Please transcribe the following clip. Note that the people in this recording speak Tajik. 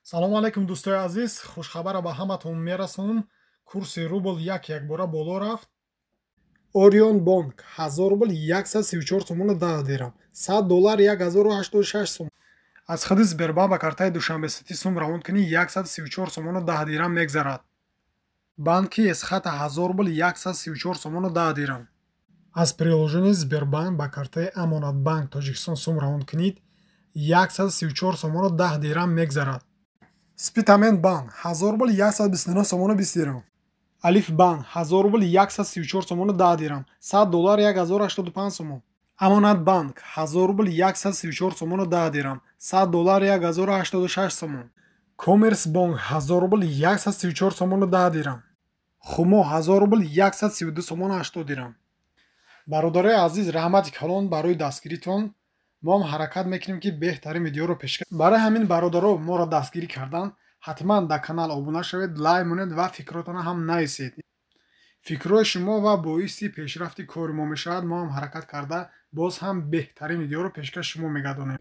Салому алайкум, дӯстои азиз. Хушхабара ба ҳаматон мерасонам: курси рубл як якбора боло рафт. Орион Бонк: 1000 рубл 134 сомону 10 дирам, 100 доллар 1086 сом. Аз худи Сбербанк ба картаи Душанбе Сити сум равон кунӣ, 134 сомону 10 дирам мегзарад. Банки Эсхата: 1000 рубл 134 сомону 10 дирам. Аз приложение Сбербанк ба картаи Амонатбанк Тоҷикистон сум равон кунед, 134 сомону 10 дирам мегзарад. Спитамен Банк: 1000 рубл 129 сомону 20 дирам. Алиф Банк: 1000 рубл 134 сомону 10 дирам, 100 доллар 1085 сомон. Амонатбанк: 1000 рубл 134 сомону 10 дирам, 100 доллар 1086 сомон. Коммерс Бонк: 1000 рубл 134 сомону 10 дирам. Хумо: 1000 рубл 132 сомону 80 дирам. Бародарои азиз, раҳмати калон барои дастгиритон. Мо ҳам ҳаракат мекунем, ки беҳтарин видеоро пешкаш. Барои ҳамин, бародаро, моро дастгирӣ кардан ҳатман дар канал обуна шавед, лайк монед ва фикротонро ҳам нависед. Фикрҳои шумо ва боиси пешрафти кори мо мешавад. Мо ҳам ҳаракат карда, боз ҳам беҳтарин видеоро пешкаши шумо мегардонем.